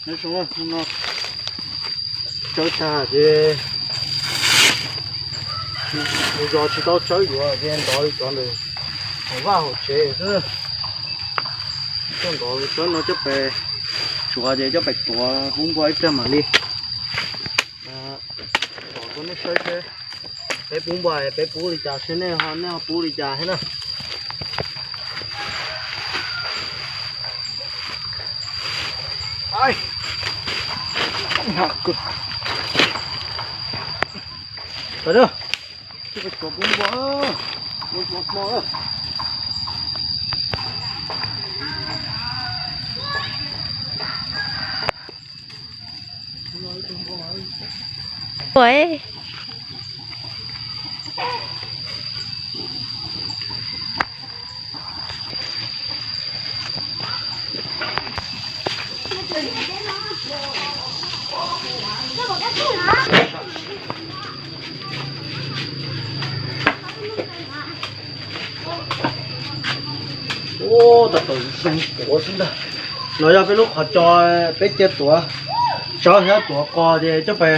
Nyob zoo, hnub no tsawb tag ces mus zos tsis tau tsawb yuav ces ntov li cov ntawm hauv vaj hauv tsev xwb. Coj ntov tsawb no coj pem tsuav ces coj pem tuav pub npua ib pliag mam li los rau nej saib seb peb pub npua peb pub li cas seb nej ho, nej ho pub li cas thiab na. Ua, ua, tau tau zoo tuav xwb ntag. No yog peb lub qhov tso, peb cia tuav tsawb thiab tuav qos ces coj pem,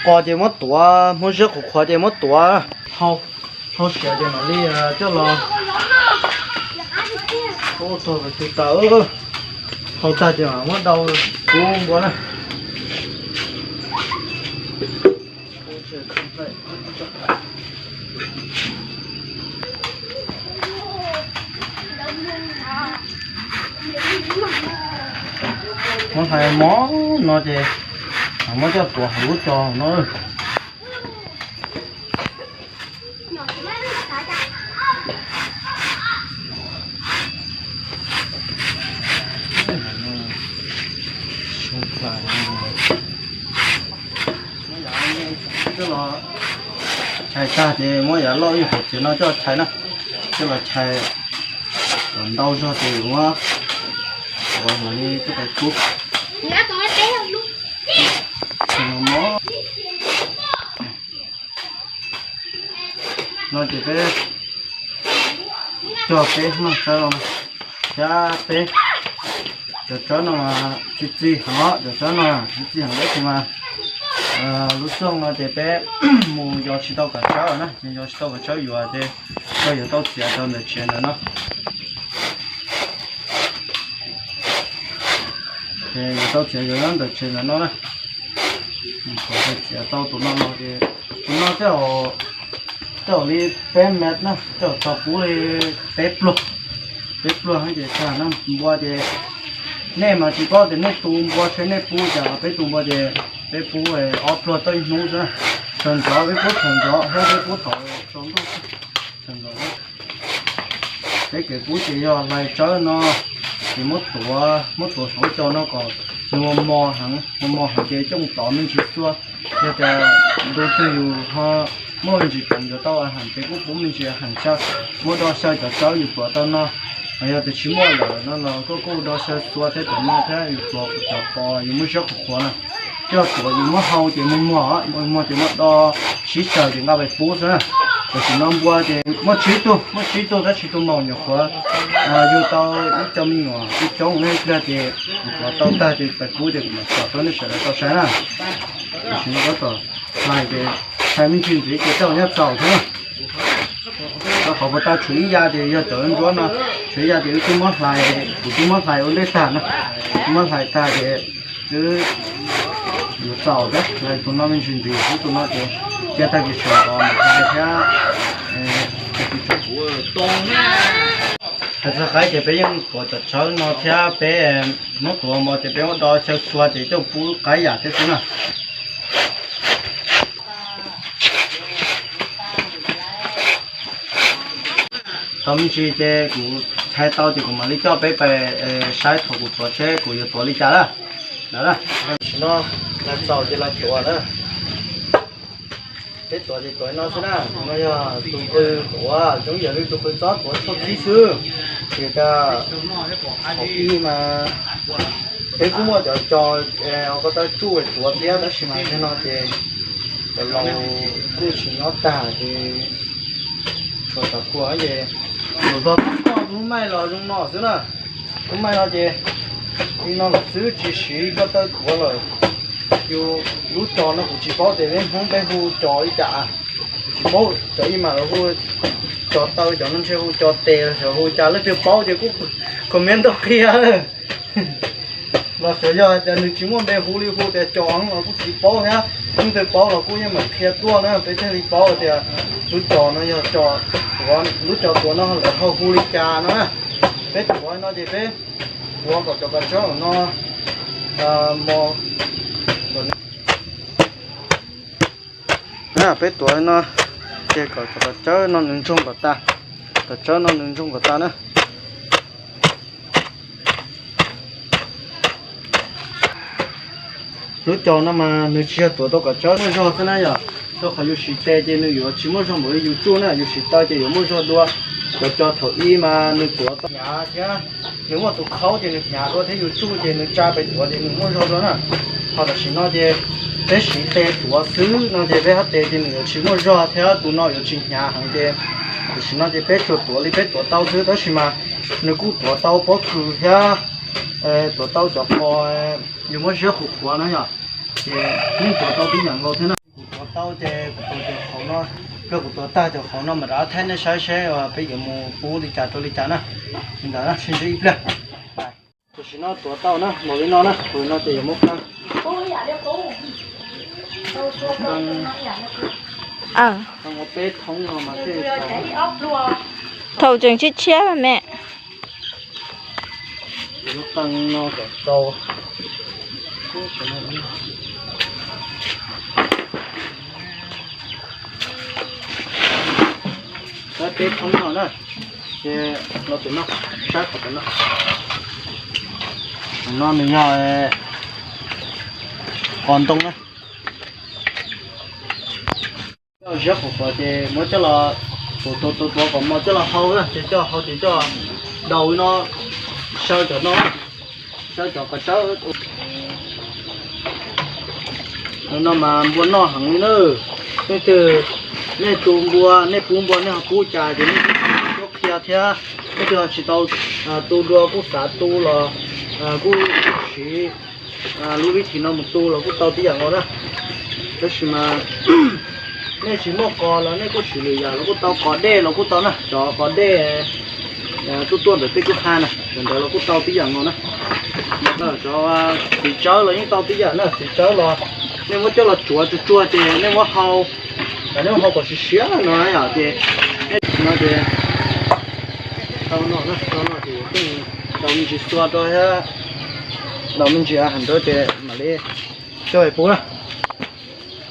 qos ces muab tuav, muab ziab qhuav qhuav ces muab tuav hau, hau siav ces mam li coj los. Ua, tau tsis tau, hau tag ces mam muab dau pub npua na. Muab hlais mov no ces muab coj tuav hauv lub cos no. Coj los chais tag ces muab yav loj ib qhov txiav no coj los chais na, coj los chais kom ntau zog ces muab ua li coj pais pub. No ces peb cog peb hmaj tsawb los thiab peb cov tsawb no mas txi txi heev os, cov tsawb no txi txi heev tab sis mas lub xyoo no ces peb mus yos tsis tau kom tsawb na, yos tsis tau kom tsawb yuav ces koj yuav tau txiav rau ntawm tsev ntawm no. Ces yuav tau txiav yuav nyob ntawm tsev ntawm no na. Txiav tau tus no los ces tus no tej zaum li peb mev na, tej zaum txog pub li peb pluag, peb pluag ces tag na. Npua ces nej mas tsis paub tias nej tu npua seb nej pub cas, peb tu npua ces peb pub ob pluag tau ib hnub xwb na. Thaum ntxov peb pub thaum ntxov thiab peb pub thaum tsaus ntuj thaum ntxov. Peb kev pub ces yog hlais tsawb no ces muab tuav, muab tuav saum cos no kom nws mos mos heev, mos mos heev ces coj mus tov me ntsis xua. Yog tias ntu twg yus ho muaj me ntsis ceev yuav tau heev ces kuj pub me ntsis heev xyaw, muab do xyaw cov tsawb yus tuav tau no. Yog tias tsis muaj lawm no los koj kuj do xyaw xua thiab cov no thiab yus tuav cov pos yus muab ziab qhuav qhuav na. Coj tuav yus muab hau ces muag muag, muag muag ces muab do sib xyaw ces nqa pais pub xwb na. Tam sim no npua ces muaj tsib tug, muaj tsib tug tab sis tus maum nyuam qhuav yug tau ib co me nyuam coob coob ne pliag ces kuv tuav tau tag ces pais pub ces kuv mam tsom rau nej sawv daws tau saib na. Tam sim no tab tom hlais ces hlais me ntsis ntxiv ces coj nyob txaus xwb na. Rau qhov puas tau tshuav ib ya ces yog cov ntsuab no, tshuav ib ya ces wb twb muab hlais, kuv twb muab hlais ua ntej tag na, twb muab hlais tag ces wb yuav txaus thiab, hlais tus no me ntsis ntxiv xwb, tus no ces cia tag kis sawv ntxov mas hlais thiab. Hais txog qaib ces peb yeej tuav cov tshawb no thiab peb muab tuav mos ces peb muab do xyaw xua ces coj pub qaib yam thiab xwb na. Tau me ntsis ces kuv thaij tau ces kuv mam li coj peb pais saib thaum kuv tuav seb kuv yuav tuav li cas lawm. Tam sim no lawv txaus ces lawv tuav na. Peb tuav ces tuav no xwb na, no yog tus qw tuav, zoo yam li tus qw txob tuav tshuaj khib xwb. Ces tas hauv ib mas peb kuj muaj cov cos ko taw tsuj tuav thiab tab sis mas yog no ces cov laus kuj tsis nyob tag ces tshuav cov kua ces kuv hlo tub maij los zoo no xwb na. Tub maij no ces Li no lawm xwb tsis siv koj taw tuav lawm. Yus lub cos no kuv tsis paub tias peb Hmoob peb hu cos li cas, kuv tsis paub. Cov ib mas lawv hu cos taw, cov no ntshe hu cos tes los xyov hu cas, leej twg paub ces kuj comment tuaj qhia. Los xyov yog hais tias nws tsis muaj npe hu li hu tias cos los kuj tsis paub thiab. Leej twg paub los kuj yeej meem qhia tuaj na, peb thiaj li paub tias lub cos no yog cos tuav, lub cos tuav no lawv ho hu li cas no na. Peb tuav no ces peb tuav kom cov kav tsawb no mos. Peb tuav no ces kom cov kav tsawb no nws ntsoog kom tas, kav tsawb no nws ntsoog kom tas na. Lub cos no mas nws tsis yog tuav tau kav tsawb muaj zog xwb na yom, rau qhov yus siv tes ces nws yuav tsis muaj zog npaum li yus tsuj na, yus siv taw ces yuav muaj zog dua. Cov cos thaum ub mas nws tuav tau hnyav thiab, nws muaj tus khaub ces nws hnyav dua thiab yus tsuj ces nws tsa pem tuav ces nws muaj zog dua na. Ho tam sim no ces peb siv tes tuav xwb no ces peb hab tes ces nws yuav tsis muaj zog thiab tus no yuav tsis hnyav heev ces tam sim no ces peb tsuas tuav li peb tuav tau xwb, tab sis mas nws kuj tuav tau pob kws thiab tuav tau cov qos yus muab ziab qhuav qhuav na yom, ces yeej tuav tau tib yam nkaus thiab na. Kuv tuav tau ces kuv tuav cov qhov no, pliag kuv tuav tag cov qhov no mam rov qab thaij nej saib seb peb yuav mus pub li cas rau li cas na. Li ntawd sib ntsib ib pliag. Tam sim no tuav tau na, npaum li no na, npaum li no ces yuav muab qee, qee ua peb thoob no mas thiaj li tau. Thaum tseem tshiab tshiab me. Qee no kom tau. Peb thoob no na, ces los tim no, sab qhov tim no. No nws yog qos ntoo na. Coj ziab qhuav qhuav ces muab coj los, tus tus tus tuav kom mos coj los hau na, ces coj hau ces coj daus li no, saw cov no, saw cov kav tsawb. No mas npua noj heev li na. Leej twg nej tu npua, nej pub npua nej ho pub cas ces nej kuj qhia thiab. Leej twg ho tsis tau tu dua kuj xav tu los kuj siv lub vib thim no mus tu los kuj tau tib yam nkaus na. Tab sis mas nej tsis muaj qos los nej kuj siv lwm yam los kuj tau, qos dej los kuj tau na, cov qos dej tuaj tuaj ntawm tej kwj ha na, cov ntawd los kuj tau tib yam nkaus na. Cov txiv tsawb los yeej tau tib yam na, txiv tsawb los nej muab coj los tsuav tsuag tsuag ces nej muab hau, nej muab hau kom siav siav no yom ces nej no ces tau no na, tau no ces tau me ntsis xua rau thiab, tau me ntsis heev rau ces mam li coj pub na.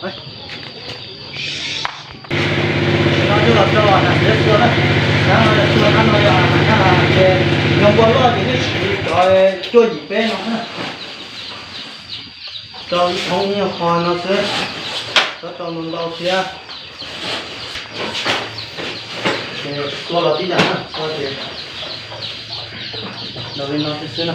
Tam sim no coj los rau na, siav xua na, xav xua qab no yog mas nyab ces yog npua loj ces nej siv cov cuaj yim peb no na. Rau ib thoob nyuag qho no xwb, txhob rau ntau ntau thiab. Ces xua los tib yam na, xua ces los li no xwb na.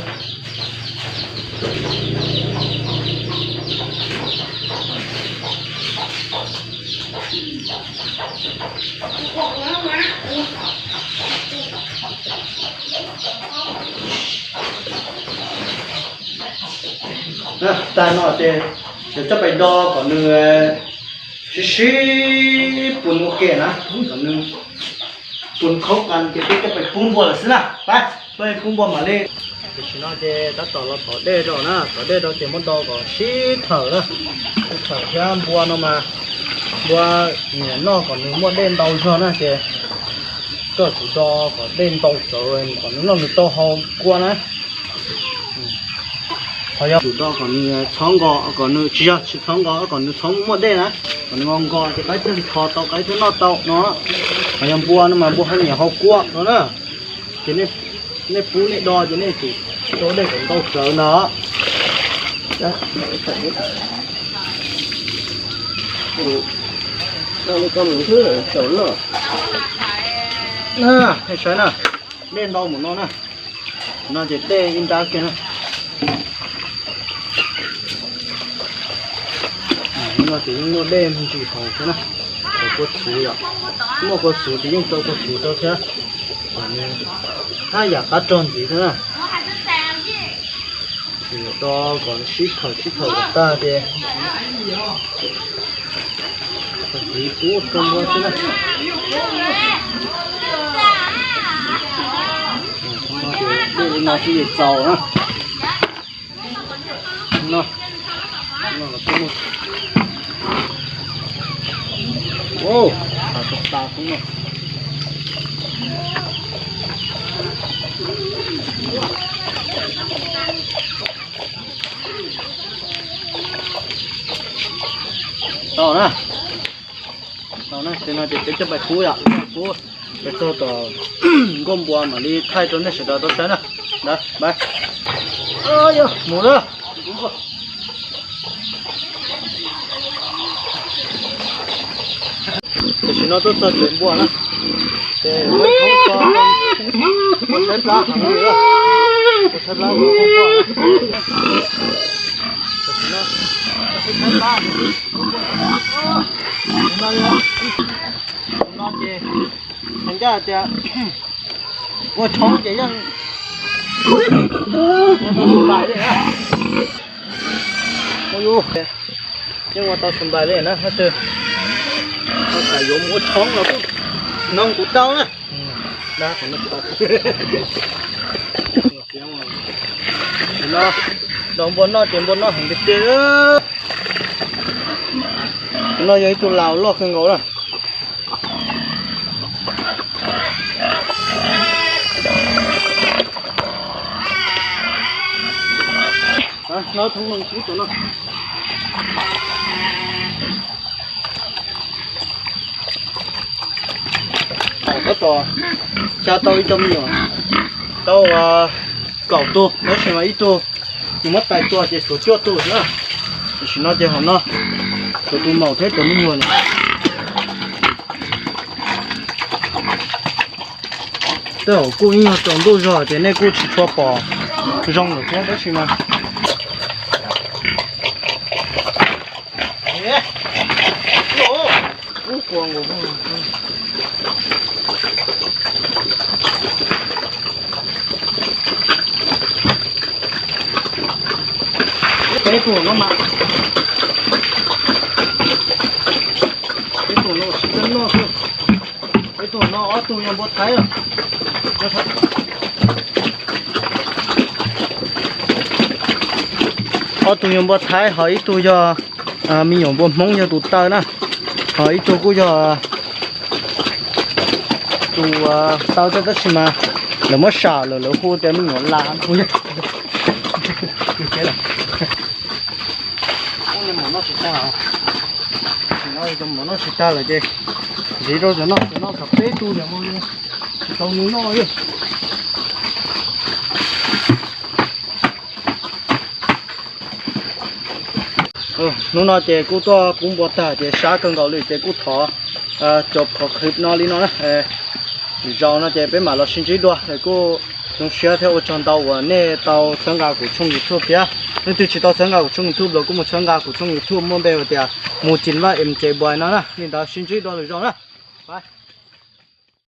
Tag no ces yuav coj pais do kom nws sib sib pus ua ke na, kom nws pus khaub qas ces peb coj pais pub npua lawm xwb na. Pab, peb pub npua mam li. Tam sim no ces tab tom los tom dej rau na, tom dej rau ces muab do kom sib thawm na, sib thawm thiab npua no mas npua nyiam noj kom nws muaj dej ntau zog na ces koj tsum do kom dej ntau tsawv kom nws noj nws tau hau kua na. Ho yog tsum do kom nws txhob nqos, kom nws tsis yog tsis txhob nqos, kom nws txhob muaj dej na, kom nws nqos nqos ces qaib thiaj li kho tau, qaib thiaj noj tau no. Ho yog npua no mas npua ho nyiam hau kua no na. Ces nej pub nej do ces nej tsum do dej kom ntau tsawv ntag. Nej saib na, dej ntau mus no na. No ces dej ib nrab kiag na. No ces yeej muaj dej me ntsis hauv thiab na. Hauv kua txhuv yom, muaj kua txhuv ces yeej rau kua txhuv rau thiab. Haj yam qab rog ntxiv thiab na. Do kom sib thawm sib thawm kom tag ces tiv pub rau npua xwb na. Dej li no xwb ces txaus na. No, no los tub no. Ua, tas tas tas no. Tau na. Tau na, ces no ces peb coj pais pub yom, pub peb txog tom nkoj npua mam li thaij rau nej sawv daws tau saib na. Ntawd, pais. Mus na. Tam sim no tuaj txog tsev npua na, ces ua ib thoob tso, ua tshaib plab heev li, ua tshaib plab ua thoob tso. Tam sim no, tshaib plab, no ces, ncaj tias ua tshoob ces yeej ua tau xus npais li na. Yeej ua tau xus npais li na, hais tias yuav mus ua tshoob los kuj noog kuv tau na. No, npua noj ces npua noj heev tiag tiag. Tus no yog ib tug laus loj kawg nkaus na. No thoob no kub tus no. Tab tom xya tau ib co me nyuam, tau kaum tug, tab sis mas ib tug nws muab tais tua ces tshuav cuaj tug na. Tam sim no ces hauv no tshuav tus maum thiab cov me nyuam na. Tej zaum kuj ib nyuag tsaus ntuj zog ces nej kuj tsis tshua pom zoo lawm thiab tab sis mas Peb tug no mas, peb tug no tsis tau noj xwb. Peb tug no ob tug yog npua Thaib. Ob tug yog npua Thaib ho ib tug yog me nyuam npua Hmoob yog tus taw na, ho ib tug kuj yog tus taw thiab tab sis mas lawv muab sam lawm lawv hu tias me nyuam las. Mus noj tsis tag, mus noj tsis tag lawm ces ntxiv rau cov no, cov no txog peb tug ntawm no tsis tau nws noj li. Hnub no ces kuj tuaj pub npua tag ces sab kawg nkaus li ces kuj thov cov phov qhwv no li no na. Zaum no ces peb mam los sib ntsib dua, kuj zoo siab thiab ua tsaug ntau uas nej tau txhawb nqa kuv tshooj YouTube thiab. Leej twg tsis tau txhawb nqa kuv tshooj YouTube los kuj mus txhawb nqa kuv tshooj YouTube muaj npe hais tias Mus Cin Vaj M J Boy no na. Li ntawd sib ntsib dua lwm zaus na.